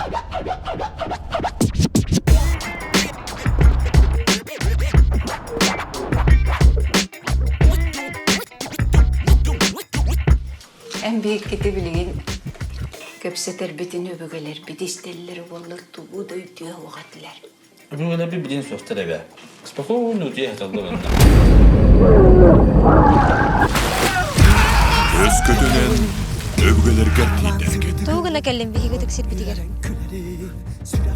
Эн биһиккити билигин кэпсэтэрбитин өбүгэлэрбит истэллэрэ буоллар тугу да өйдүө суох этилэр. Өбүгэлэрбит билигин суохтар эбээ. Спокойно утуйа сыталлар онно. Өскөтүнэн өбүгэлэргэр тиийдэргит. Тугу гына кэллим биһиги ытык сирбитигэр?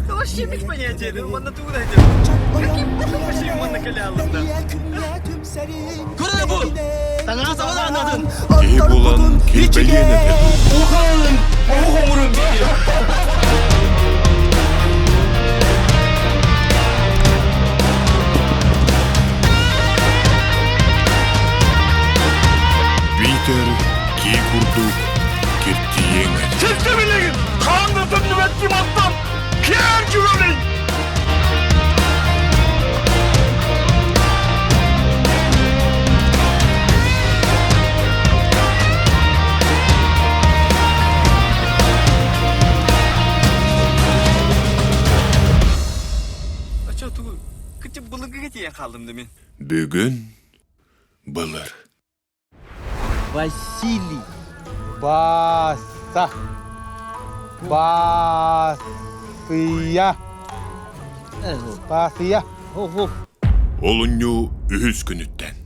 Вообще без понятия, манна тугу да Көрө бу! Таҥара сабын аанатын! Киһи булан килбэйиэн этэ. Ухаҥын, оҕу хоҥурун Биитэр кии курдук киртийиэҥ этэ. Кирти билигин хаан да төннүбэт киматтан киэр күрэлий! Ача тугу кытчы былыргыга тиийэн хааллым да мин. Бүгүн былыр. Василий. Бааса. Баасыйа. Баасыйа. Олунньу үһүс күнүттэн.